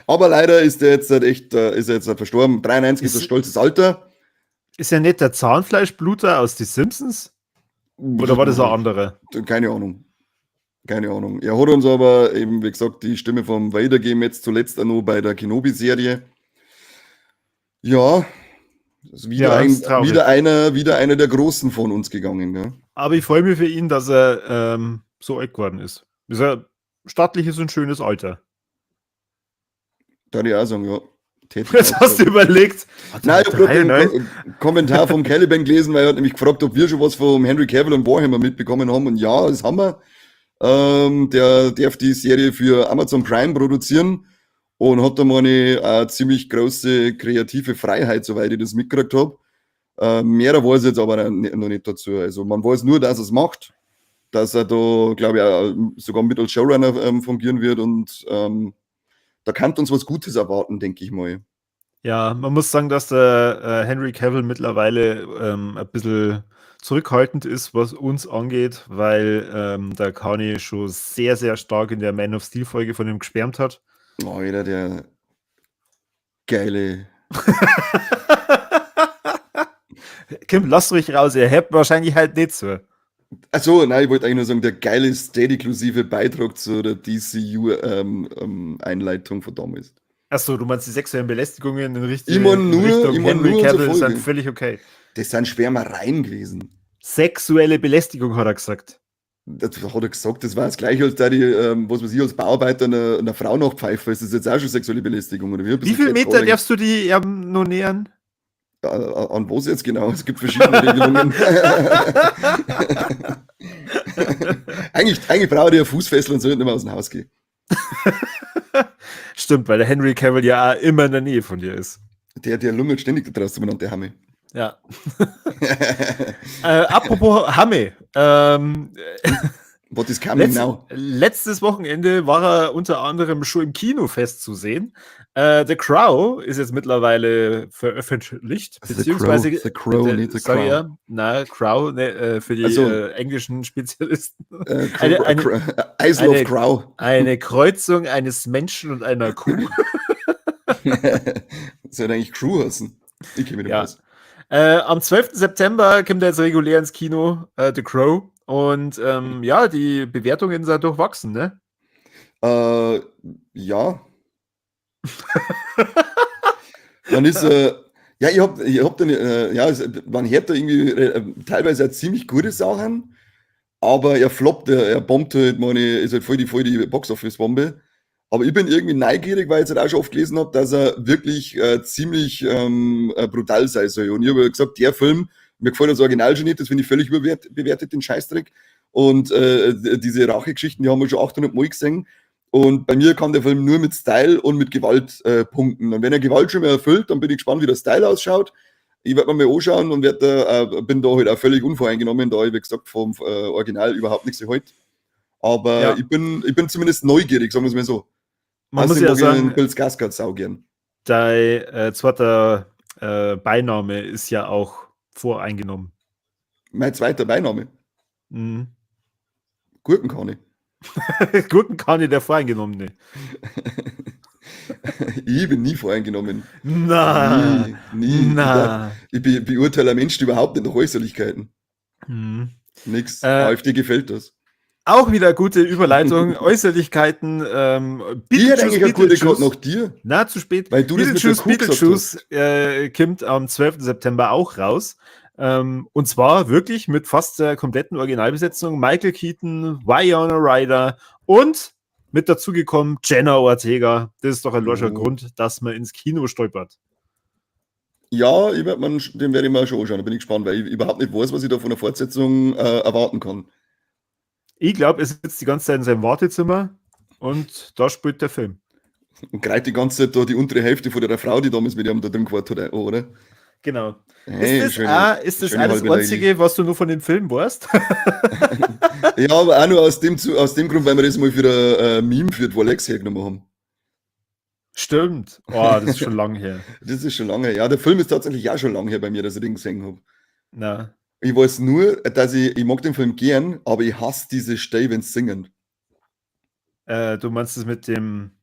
Aber leider ist er jetzt halt echt, ist er jetzt halt verstorben. 93 ist ein stolzes Alter. Ist er nicht der Zahnfleischbluter aus Die Simpsons? Oder war das ein anderer? Keine Ahnung. Keine Ahnung. Er hat uns aber eben, wie gesagt, die Stimme vom Vader gegeben, jetzt zuletzt auch noch bei der Kenobi-Serie. Ja, ist wieder, ja, wieder einer der Großen von uns gegangen. Gell? Aber ich freue mich für ihn, dass er so alt geworden ist. Ist ja stattliches und schönes Alter. Darf ich auch sagen, ja. Jetzt hast du überlegt. Nein, ich habe gerade den Kommentar vom Caliban gelesen, weil er hat nämlich gefragt, ob wir schon was vom Henry Cavill und Warhammer mitbekommen haben. Und ja, das haben wir. Der darf die Serie für Amazon Prime produzieren und hat da mal eine ziemlich große kreative Freiheit, soweit ich das mitgekriegt habe. Mehr weiß ich jetzt aber noch nicht dazu. Also man weiß nur, dass er es macht, dass er da, glaube ich, auch sogar mit als Showrunner fungieren wird und da kann uns was Gutes erwarten, denke ich mal. Ja, man muss sagen, dass der Henry Cavill mittlerweile ein bisschen zurückhaltend ist, was uns angeht, weil der Kani schon sehr, sehr stark in der Man of Steel Folge von ihm geschwärmt hat. Oh, wieder der geile. Kim, lass ruhig raus, er hebt wahrscheinlich halt nicht so. Achso, nein, ich wollte eigentlich nur sagen, der geile state-inklusive Beitrag zu der DCU-Einleitung von damals. Achso, du meinst die sexuellen Belästigungen in Richtung, Richtung Henry Cavill sind völlig okay. Das sind Schwärmereien gewesen. Sexuelle Belästigung, hat er gesagt. Das hat er gesagt, das war das Gleiche, als da die, was weiß ich, als Bauarbeiter einer Frau nachpfeife. Ist das jetzt auch schon sexuelle Belästigung? Oder wie? Wie viel Meter darfst du die noch nähern? An was jetzt genau? Es gibt verschiedene Regelungen. Eigentlich brauche ich eine Fußfessel und sollte nicht mehr aus dem Haus gehen. Stimmt, weil der Henry Cavill ja auch immer in der Nähe von dir ist. Der lungert ständig da draußen umeinander, der Hamme. Ja. Apropos Hamme. What is coming now? Letztes Wochenende war er unter anderem schon im Kino festzusehen. The Crow ist jetzt mittlerweile veröffentlicht. Beziehungsweise The Crow, nicht The Crow. Ja, na, Crow, ne, für die also, englischen Spezialisten. Isle of Crow. Eine Kreuzung eines Menschen und einer Kuh. Das sollte eigentlich Crew heißen. Ich kenne mich nicht aus. Am 12. September kommt er jetzt regulär ins Kino, The Crow. Und ja, die Bewertungen sind durchwachsen, ne? Ja. Man ist, ja, ich hab dann, ja, man hört da irgendwie teilweise auch ziemlich gute Sachen, aber er floppt, er bombt halt, meine, ist halt voll die Box-Office-Bombe. Aber ich bin irgendwie neugierig, weil ich jetzt halt auch schon oft gelesen habe, dass er wirklich ziemlich brutal sein soll. Und ich habe gesagt, der Film, mir gefällt das Original schon nicht, das finde ich völlig überbewertet, den Scheißdreck. Und diese Rachegeschichten, die haben wir schon 800 Mal gesehen. Und bei mir kann der Film nur mit Style und mit Gewalt punkten. Und wenn er Gewalt schon mal erfüllt, dann bin ich gespannt, wie der Style ausschaut. Ich werde mir mal anschauen und werd da, bin da halt auch völlig unvoreingenommen, da ich, wie gesagt, vom Original überhaupt nichts heute. Aber ja. ich bin zumindest neugierig, sagen wir es mal so. Man muss ja sagen, Bill Skarsgård sau gern. Dein zweiter Beiname ist ja auch voreingenommen. Mein zweiter Beiname? Mhm. Gurkenkani. Gurkenkani, der Voreingenommene. Ich bin nie voreingenommen. Na, Nie, nie. na. Ich beurteile Menschen überhaupt nicht nach Äußerlichkeiten. Nix. AfD gefällt das. Auch wieder gute Überleitung. Äußerlichkeiten. Ich hätte eigentlich eine gute Beetlejuice. Karte nach dir. Na, zu spät. Weil du das mit der Beetlejuice, Kuh gesagt Beetlejuice kommt am 12. September auch raus. Und zwar wirklich mit fast der kompletten Originalbesetzung. Michael Keaton, Winona Ryder und mit dazugekommen Jenna Ortega. Das ist doch ein logischer Grund, dass man ins Kino stolpert. Ja, den werde ich mir schon anschauen. Da bin ich gespannt, weil ich überhaupt nicht weiß, was ich da von der Fortsetzung erwarten kann. Ich glaub, er sitzt die ganze Zeit in seinem Wartezimmer und da spielt der Film. Und greift die ganze Zeit da die untere Hälfte von der Frau, die damals mit ihm da drin gewartet hat, oder? Genau. Hey, ist das schöne, auch, ist das schöne auch das halbe Lady. Einzige, was du nur von dem Film weißt? Ja, aber auch nur aus dem Grund, weil wir das mal für ein Meme für die Walex hergenommen haben. Stimmt. Oh, das ist schon lange her. Das ist schon lange her. Ja, der Film ist tatsächlich auch schon lange her bei mir, dass ich den gesehen hab. Na. Ich weiß nur, dass ich mag den Film gern, aber ich hasse diese Stelle, wenn's singen. Du meinst es mit dem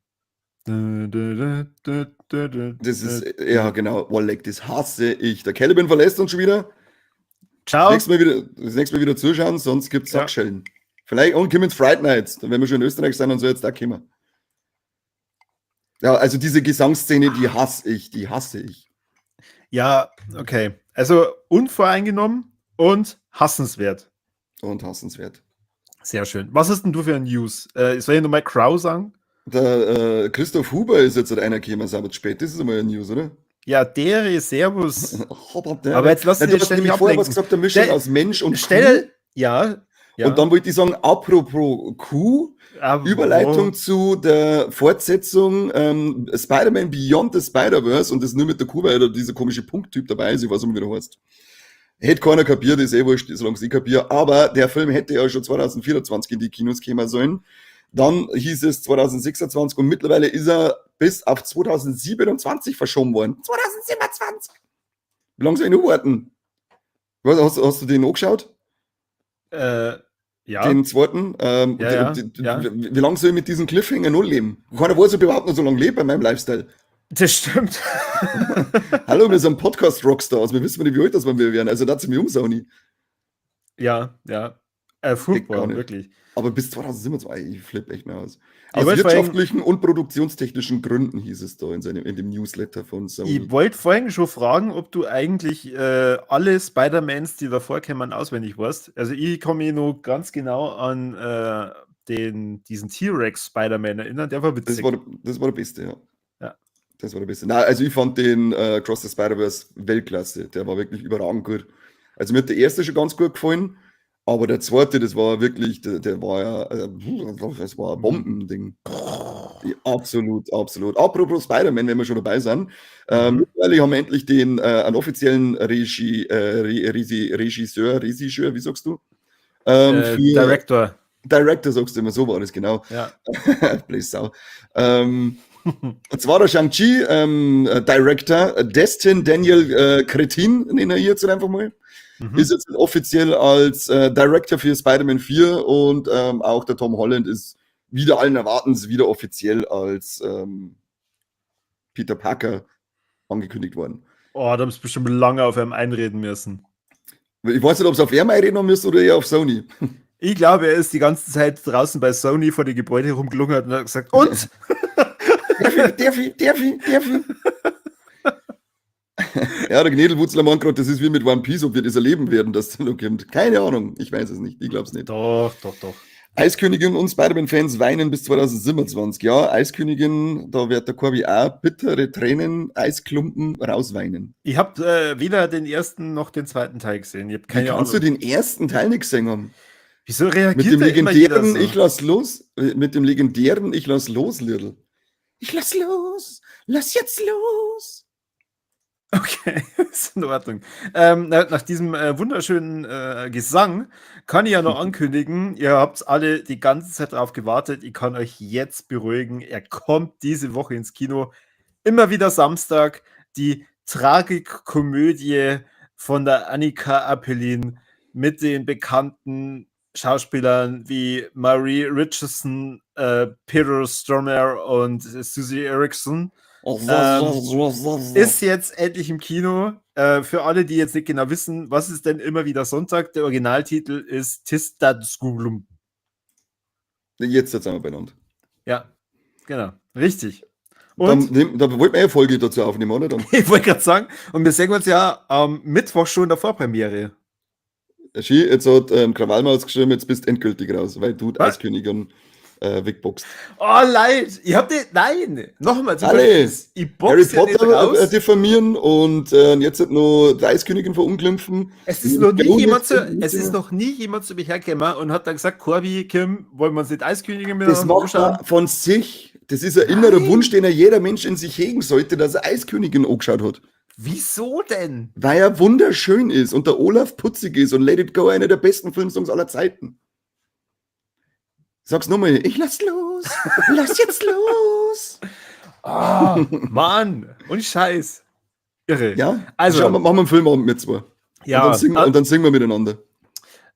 Das ist, ja genau, Wallek, das hasse ich. Der Caliban verlässt uns schon wieder. Ciao. Das nächste Mal wieder zuschauen, sonst gibt's Ja. Sackschellen. Vielleicht, und kommen ins Fright Nights, dann wenn wir schon in Österreich sind, dann soll jetzt da kommen. Ja, also diese Gesangsszene, die hasse ich, die hasse ich. Ja, okay. Also unvoreingenommen und hassenswert. Und hassenswert. Sehr schön. Was hast denn du für ein News? Soll ich nochmal Crow sagen? Der Christoph Huber ist jetzt einer gekommen, Sabbat spät. Das ist einmal ein News, oder? Ja, der Servus. Aber der, Aber jetzt lass Na, dich du hast ständig nämlich vorher was ablenken. gesagt, der Mischung Der- aus Mensch und Stell, Kuh. ja, ja. Und dann wollte ich sagen, apropos Kuh, Aber Überleitung zu der Fortsetzung Spider-Man Beyond the Spider-Verse und das nur mit der Kuh, weil da dieser komische Punkttyp dabei ist, ich weiß nicht, wie der heißt. Hätte keiner kapiert, ist eh wurscht, solange ich kapiere. Aber der Film hätte ja schon 2024 in die Kinos kommen sollen. Dann hieß es 2026 und mittlerweile ist er bis auf 2027 verschoben worden. 2027! Wie lange soll ich noch warten? Was, hast du den angeschaut? Ja. Den zweiten? Ja, ja, ja. Wie lange soll ich mit diesem Cliffhanger noch leben? Keiner weiß, ob ich überhaupt noch so lange lebe bei meinem Lifestyle. Das stimmt. Hallo, wir sind Podcast-Rockstars. Wir wissen nicht, wie alt das wir werden. Also da ziemlich um, Sony. Ja, ja. Geht gar Furchtbar, nicht. wirklich. Aber bis 2027, ich flippe echt mehr aus. Ich Aus wollte vorhin wirtschaftlichen und produktionstechnischen Gründen hieß es da in dem Newsletter von Sony. Ich wollte vorhin schon fragen, ob du eigentlich alle Spider-Mans, die da vorkämen, auswendig weißt. Also ich kann mich noch ganz genau an diesen T-Rex Spider-Man erinnern, der war witzig. Das war der Beste, ja. Ja. Das war der Beste. Nein, also ich fand den Cross the Spider-Verse Weltklasse. Der war wirklich überragend gut. Also mir hat der erste schon ganz gut gefallen, aber der zweite, das war wirklich, der, der war ja, das war ein Bombending. Ja, absolut, absolut. Apropos Spider-Man, wenn wir schon dabei sind. Mittlerweile haben wir endlich einen offiziellen Regisseur, Regisseur, wie sagst du? Für Director. Director sagst du immer, so war das, genau. Ja. Blöd Sau. Und zwar der Shang-Chi Director, Destin Daniel Cretin, nenne ich jetzt einfach mal. Ist jetzt offiziell als Director für Spider-Man 4 und auch der Tom Holland ist wieder allen Erwartens wieder offiziell als Peter Parker angekündigt worden. Oh, da haben sie bestimmt lange auf ihm einreden müssen. Ich weiß nicht, ob sie auf ihm einreden müssen oder eher auf Sony. Ich glaube, er ist die ganze Zeit draußen bei Sony vor dem Gebäude rumgelungert und hat gesagt, und? Darf ich, darf ich, darf ich, darf ich? Ja, der Gnädelwurzler meint gerade, das ist wie mit One Piece, ob wir das erleben werden, dass der noch kommt. Keine Ahnung, ich weiß es nicht, ich glaub's nicht. Doch, doch, doch. Eiskönigin und Spider-Man-Fans weinen bis 2027. Ja, Eiskönigin, da wird der Corby auch bittere Tränen, Eisklumpen rausweinen. Ich hab weder den ersten noch den zweiten Teil gesehen. Ich hab keine Wie kannst du Ahnung. den ersten Teil nicht gesehen haben? Wieso reagiert Mit dem da immer jeder legendären so? Ich lass los, mit dem legendären Ich lass los, Lidl. Ich lass los, lass jetzt los. Okay, ist in Ordnung. Nach diesem wunderschönen Gesang kann ich ja noch ankündigen, ihr habt alle die ganze Zeit drauf gewartet. Ich kann euch jetzt beruhigen, er kommt diese Woche ins Kino. Immer wieder Samstag, die Tragikkomödie von der Annika Apelin mit den bekannten Schauspielern wie Marie Richardson, Peter Stormare und Susie Erickson. Ist jetzt endlich im Kino. Für alle, die jetzt nicht genau wissen, was ist denn immer wieder Sonntag? Der Originaltitel ist Tisdagskulum. Jetzt sind wir beieinander. Ja, genau. Richtig. Und dann, da wollten wir ja Folge dazu aufnehmen, oder? Dann. Ich wollte gerade sagen, und wir sehen uns ja am Mittwoch schon in der Vorpremiere. Ski, jetzt hat Krawallmaus geschrieben, jetzt bist du endgültig raus, weil du Eiskönigin wegboxt. Oh, leid! Ich hab die. Nein! Nochmal, zum Alles. Ich box Harry Potter ja raus. Diffamieren und jetzt hat noch die Eiskönigin verunglimpfen. Es ist, noch nie jemand zu, es ist noch nie jemand zu mir hergekommen und hat dann gesagt: Corby, Kim, wollen wir uns nicht Eiskönigin mit Das macht man von sich. Das ist ein innerer Wunsch, den ja jeder Mensch in sich hegen sollte, dass er Eiskönigin angeschaut hat. Wieso denn? Weil er wunderschön ist und der Olaf putzig ist und Let It Go einer der besten Filmsongs aller Zeiten. Sag's nochmal, ich lass los, lass jetzt los. Oh, Mann, und Scheiß. Irre. Ja, also schauen wir, machen wir einen Filmabend mit zwei. Ja. Und dann singen wir miteinander.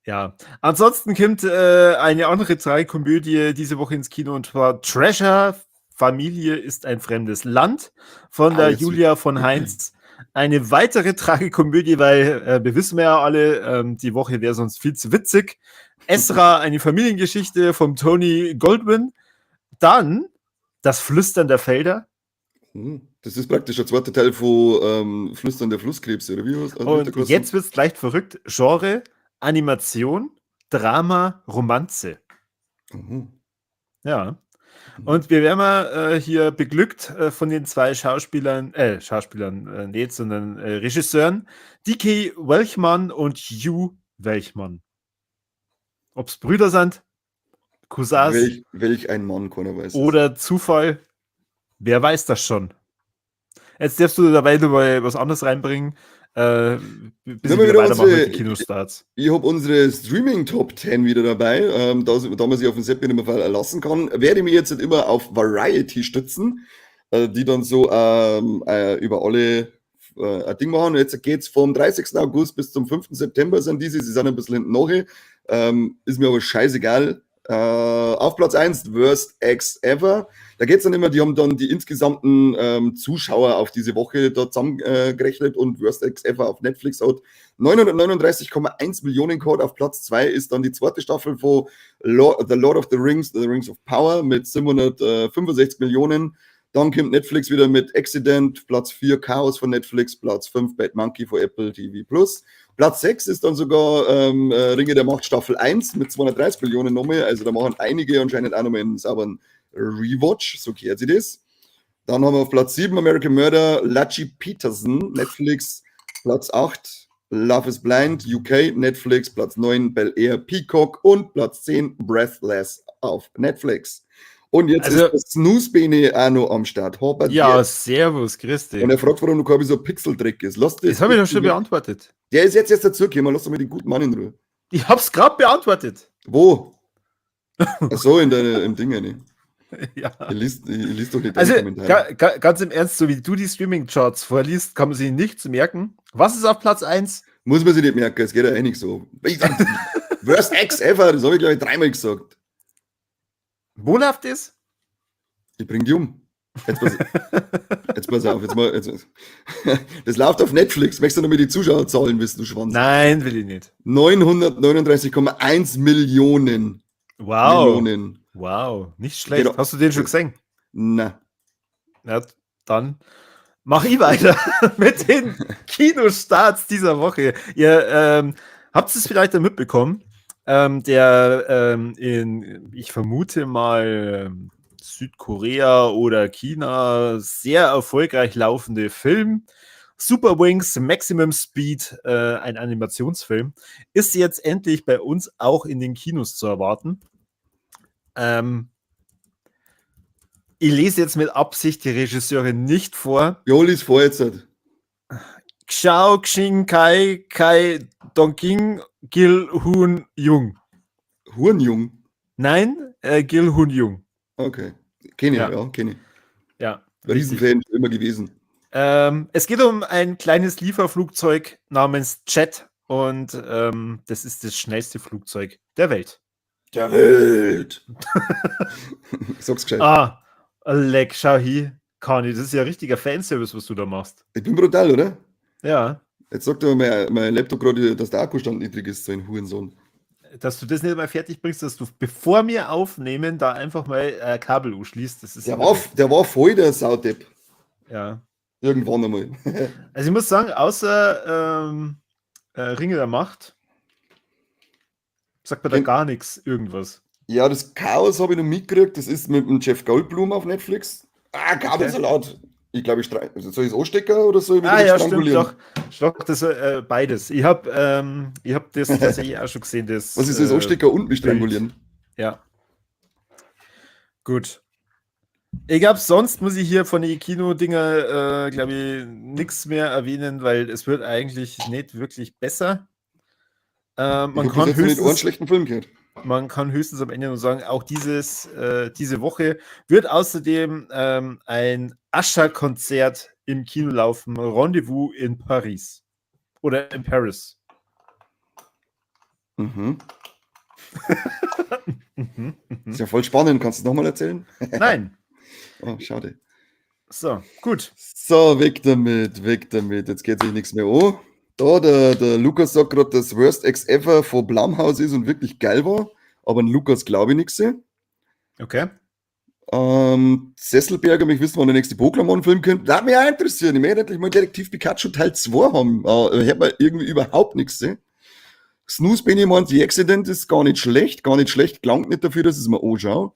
Ja, ansonsten kommt eine andere Drei-Komödie diese Woche ins Kino und zwar Treasure, Familie ist ein fremdes Land von der Julia von Heinz. Eine weitere Tragikomödie, weil wir wissen ja alle, die Woche wäre sonst viel zu witzig. Esra, eine Familiengeschichte vom Tony Goldwyn. Dann Das Flüstern der Felder. Das ist praktisch der zweite Teil von Flüstern der Flusskrebse, oder wie? Und jetzt wird es leicht verrückt. Genre, Animation, Drama, Romanze. Mhm. Ja. Und wir werden mal hier beglückt von den zwei Schauspielern, nicht, sondern Regisseuren, D.K. Welchmann und Hugh Welchmann. Ob's Brüder sind, Cousins. Welch ein Mann, keiner weiß. Oder Zufall, wer weiß das schon. Jetzt darfst du dabei noch mal was anderes reinbringen. Bis wir wieder weitermachen mit den Kinostarts. Ich habe unsere Streaming-Top 10 wieder dabei, da man sich auf dem Sepp in dem Fall erlassen kann, werde ich mich jetzt nicht immer auf Variety stützen, die dann so über alle ein Ding machen. Und jetzt geht es vom 30. August bis zum 5. September sind diese, sie sind ein bisschen hinten nach, ist mir aber scheißegal. Auf Platz 1, Worst Ex Ever. Da geht es dann immer, die haben dann die insgesamten Zuschauer auf diese Woche da zusammengerechnet und Worst Ex Ever auf Netflix hat 939,1 Millionen gehabt. Auf Platz 2 ist dann die zweite Staffel von The Lord of the Rings, The Rings of Power mit 765 Millionen. Dann kommt Netflix wieder mit Accident, Platz 4 Chaos von Netflix, Platz 5 Bad Monkey von Apple TV Plus. Platz 6 ist dann sogar Ringe der Macht Staffel 1 mit 230 Millionen nochmal. Also da machen einige anscheinend auch nochmal einen sauberen Rewatch, so kehrt sich das. Dann haben wir auf Platz 7 American Murder, Laci Peterson, Netflix. Platz 8 Love is Blind, UK, Netflix. Platz 9 Bel Air, Peacock und Platz 10 Breathless auf Netflix. Und jetzt also, ist das Snooze-Bene auch noch am Start. Hobart ja, jetzt. Servus, grüß dich. Und er fragt, warum du Corby so Pixeldreck ist. Lass das habe ich doch schon beantwortet. Der ist jetzt erst dazugekommen. Lass doch mal den guten Mann in Ruhe. Ich hab's gerade beantwortet. Wo? Ach so, in deine, im Ding, ne? Ja. Ich liest doch nicht deine Kommentare. Ganz im Ernst, so wie du die Streaming-Charts vorliest, kann man sich nichts merken. Was ist auf Platz 1? Muss man sich nicht merken, es geht ja eh nicht so. Worst Ex ever, das habe ich, glaube ich, dreimal gesagt. Wo läuft das? Ich bring die um. Jetzt pass auf. Jetzt, das läuft auf Netflix. Möchtest du noch mal die Zuschauerzahlen wissen, du Schwanz? Nein, will ich nicht. 939,1 Millionen. Wow. Millionen. Wow, nicht schlecht. Genau. Hast du den schon gesehen? Na. Ja, dann mach ich weiter mit den Kinostarts dieser Woche. Ihr habt es vielleicht dann mitbekommen. Der in, ich vermute mal, Südkorea oder China sehr erfolgreich laufende Film Super Wings Maximum Speed, ein Animationsfilm, ist jetzt endlich bei uns auch in den Kinos zu erwarten. Ich lese jetzt mit Absicht die Regisseure nicht vor. Jo, lies vor jetzt. Xiao Xing Kai Kai Dongking Gil Hoon Jung. Huhn Jung? Nein, Gil Hoon Jung. Okay. Kenne ich, ja, kenne ich. Ja. Riesenfan schon immer gewesen. Es geht um ein kleines Lieferflugzeug namens Jet. Und das ist das schnellste Flugzeug der Welt. Der Welt! Sag's gescheit. Ah, leck, schau hier. Kani, das ist ja richtiger Fanservice, was du da machst. Ich bin brutal, oder? Ja. Jetzt sagt aber mein Laptop gerade, dass der Akkustand niedrig ist, so ein Hurensohn. Dass du das nicht mal fertig bringst, dass du, bevor wir aufnehmen, da einfach mal Kabel anschließt. Das ist Der war voll der Saudepp. Ja. Irgendwann einmal. Also ich muss sagen, außer Ringe der Macht sagt mir da gar nichts, irgendwas. Ja, das Chaos habe ich noch mitgekriegt. Das ist mit dem Jeff Goldblum auf Netflix. Ah, Kabelsalat. Okay. Ich glaube, soll ich es anstecken oder soll ich mich Ah ja, stimmt, doch. Doch, das, beides. Ich habe das tatsächlich auch schon gesehen. Das, was ist das anstecken und mich strangulieren? Ja. Gut. Ich glaube, sonst muss ich hier von den Kino-Dinger, glaube ich, nichts mehr erwähnen, weil es wird eigentlich nicht wirklich besser. Man kann höchstens einen schlechten Film gehört. Man kann höchstens am Ende nur sagen, auch diese Woche wird außerdem ein Usher-Konzert im Kino laufen. Rendezvous in Paris. Oder in Paris. Mhm. Ist ja voll spannend. Kannst du es nochmal erzählen? Nein. Oh, schade. So, gut. So, weg damit, weg damit. Jetzt geht sich nichts mehr an. Da, der Lukas sagt gerade, dass Worst Ex Ever von Blumhouse ist und wirklich geil war. Aber an Lukas glaube ich nichts. Okay. Sesselberger, mich wissen, wann der nächste Pokémon-Film kommt. Das würde mich auch interessieren. Ich möchte endlich mal Detektiv Pikachu Teil 2 haben. Hört man irgendwie überhaupt nichts. Snooze Benny meint, The Accident ist gar nicht schlecht. Gar nicht schlecht. Gelangt nicht dafür, dass ich es mir anschaue.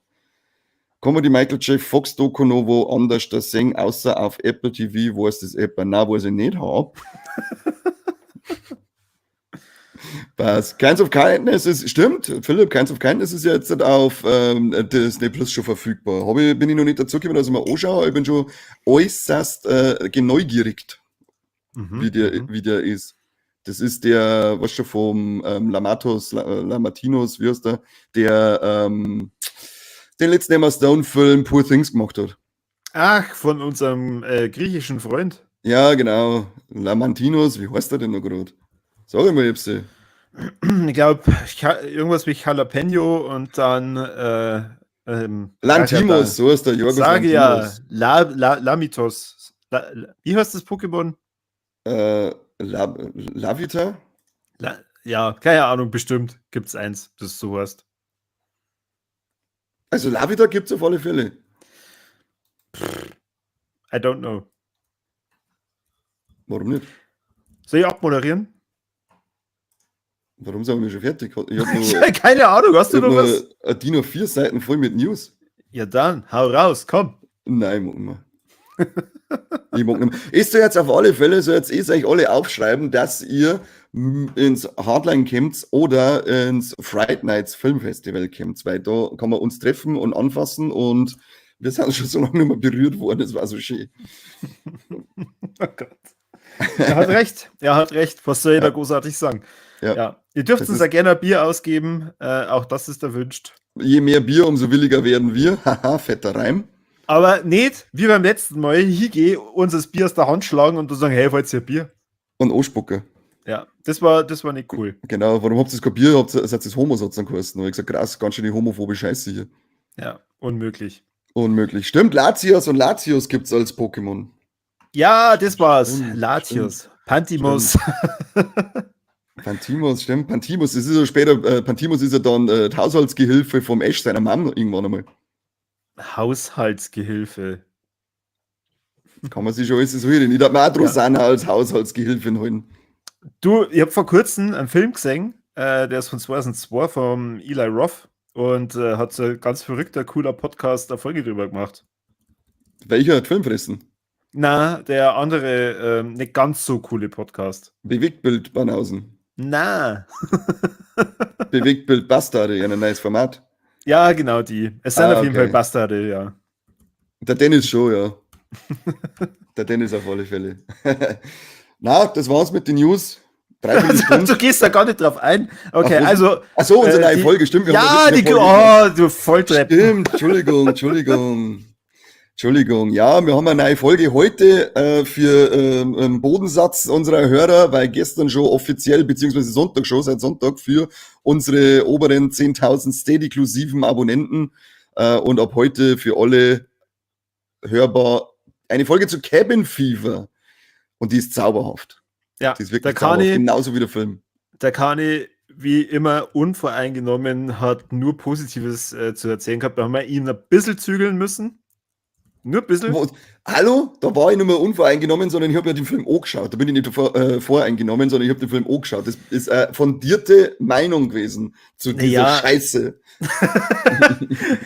Kann man die Michael J. Fox Doku noch wo anders da sehen, außer auf Apple TV, wo es das Apple? Nein, wo ich sie nicht habe. Was? Kinds of Kindness ist, stimmt, Philipp, Kinds of Kindness ist ja jetzt auf Disney Plus schon verfügbar. Bin ich noch nicht dazu gekommen, dass ich mir anschaue, ich bin schon äußerst geneugierig, wie der ist. Das ist der, was schon vom Lamatinos, wie heißt der, der den letzten Emma Stone-Film Poor Things gemacht hat. Ach, von unserem griechischen Freund. Ja, genau. Lamantinos, wie heißt der denn noch gerade? Sag ich mal, ich hab's. Ich glaube, irgendwas wie Jalapeno und dann Lantimos, so ist der Jorgos. Sage ja, Lamitos. Wie heißt das Pokémon? Lavita? Ja, keine Ahnung, bestimmt gibt es eins, das so heißt. Also Lavita gibt es auf alle Fälle. I don't know. Warum nicht? Soll ich abmoderieren? Warum sind wir schon fertig? Ich hab nur, keine Ahnung, hast du noch was? Eine DIN A4 Seiten voll mit News. Ja dann, hau raus, komm. Nein, ich mag nicht mehr. Ich mag nicht mehr. Ich soll jetzt auf alle Fälle, soll jetzt eh euch alle aufschreiben, dass ihr ins Hardline kommt oder ins Fright Nights Filmfestival kommt, weil da kann man uns treffen und anfassen und wir sind schon so lange nicht mehr berührt worden, das war so schön. Oh Gott. Er hat recht, er hat recht. Was soll ich da großartig sagen? Ja. Ja. Ihr dürft uns ja gerne ein Bier ausgeben, auch das ist erwünscht. Je mehr Bier, umso williger werden wir. Haha, fetter Reim. Aber nicht, wie beim letzten Mal, hingehen, uns das Bier aus der Hand schlagen und dann sagen, hey, wollt ihr Bier? Und anspucken. Ja, das war nicht cool. Genau, warum habt ihr das kein Bier? Seid ihr das Homos hat's dann geheißen? Und ich gesagt, krass, ganz schön die homophobe Scheiße hier. Ja, unmöglich. Unmöglich. Stimmt, Latias und Latios gibt's als Pokémon. Ja, das war's. Stimmt, Latios. Stimmt. Pantimos. Stimmt. Pantimos, stimmt. Pantimos, das ist ja später, Pantimos ist ja dann Haushaltsgehilfe vom Ash seiner Mom irgendwann einmal. Haushaltsgehilfe. Kann man sich schon alles so hören. Ich darf mir auch Rosanna als Haushaltsgehilfin holen. Du, ich habe vor kurzem einen Film gesehen, der ist von 2002 vom Eli Roth und hat so ein ganz verrückter, cooler Podcast eine Folge drüber gemacht. Welcher hat Filmfressen? Na, der andere, nicht ganz so coole Podcast. Bewegtbild Banausen. Na. Bewegtbild Bastarde, ja, ein neues Format. Ja, genau die. Es sind auf jeden Fall Bastarde, ja. Der Dennis schon, ja. Der Dennis auf alle Fälle. Na, das war's mit den News. Du gehst da gar nicht drauf ein. Okay, also. Ach so, unsere neue Folge, stimmt. Ja, die. Oh, du Volltrepp. Stimmt, Entschuldigung, Entschuldigung. Entschuldigung, ja, wir haben eine neue Folge heute für einen Bodensatz unserer Hörer, weil gestern schon offiziell, beziehungsweise Sonntag schon, seit Sonntag für unsere oberen 10.000 Steady-inklusiven Abonnenten und ab heute für alle hörbar eine Folge zu Cabin Fever. Und die ist zauberhaft. Ja, die ist wirklich zauberhaft, genauso wie der Film. Der Kani, wie immer, unvoreingenommen, hat nur Positives zu erzählen gehabt. Da haben wir ihn ein bisschen zügeln müssen. Nur ein bisschen. Hallo? Da war ich nicht mehr unvoreingenommen, sondern ich habe ja den Film angeschaut. Da bin ich nicht voreingenommen, sondern ich habe den Film angeschaut. Das ist eine fundierte Meinung gewesen zu dieser Scheiße.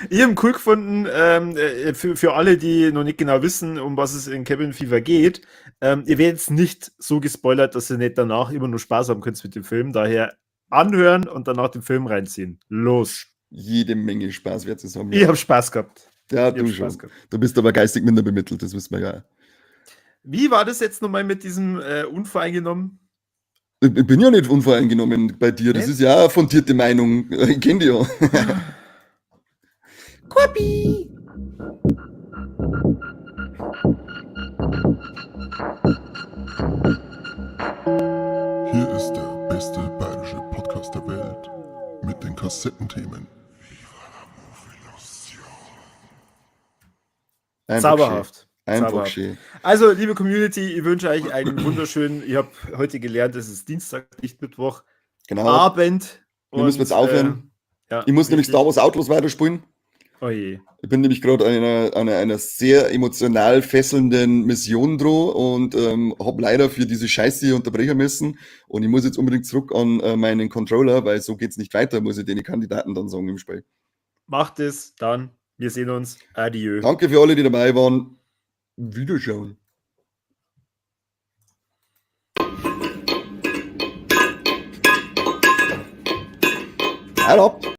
Ich habe ihn cool gefunden, für alle, die noch nicht genau wissen, um was es in Cabin Fever geht. Ihr werdet jetzt nicht so gespoilert, dass ihr nicht danach immer nur Spaß haben könnt mit dem Film. Daher anhören und danach den Film reinziehen. Los. Jede Menge Spaß wird es haben. Ich habe Spaß gehabt. Ja, du schon. Du bist aber geistig minder bemittelt, das wissen wir ja. Wie war das jetzt nochmal mit diesem unvoreingenommen? Ich bin ja nicht unvoreingenommen bei dir. Das ist ja eine fundierte Meinung. Ich kenn die ja. Korbi! Hier ist der beste bayerische Podcast der Welt mit den Kassettenthemen. Einfach Zauberhaft. schön. Einfach Zauberhaft. schön. Also, liebe Community, ich wünsche euch einen wunderschönen, ich habe heute gelernt, es ist Dienstag, nicht Mittwoch, Genau. Abend. Wir müssen jetzt aufhören. Ja, ich muss nämlich richtig. Star Wars Outlaws weiterspielen. Oh je. Ich bin nämlich gerade an einer sehr emotional fesselnden Mission dran und hab leider für diese Scheiße hier unterbrechen müssen. Und ich muss jetzt unbedingt zurück an meinen Controller, weil so geht's nicht weiter, muss ich den Kandidaten dann sagen im Spiel. Macht es, dann. Wir sehen uns. Adieu. Danke für alle, die dabei waren. Wiederschauen. Halt ab.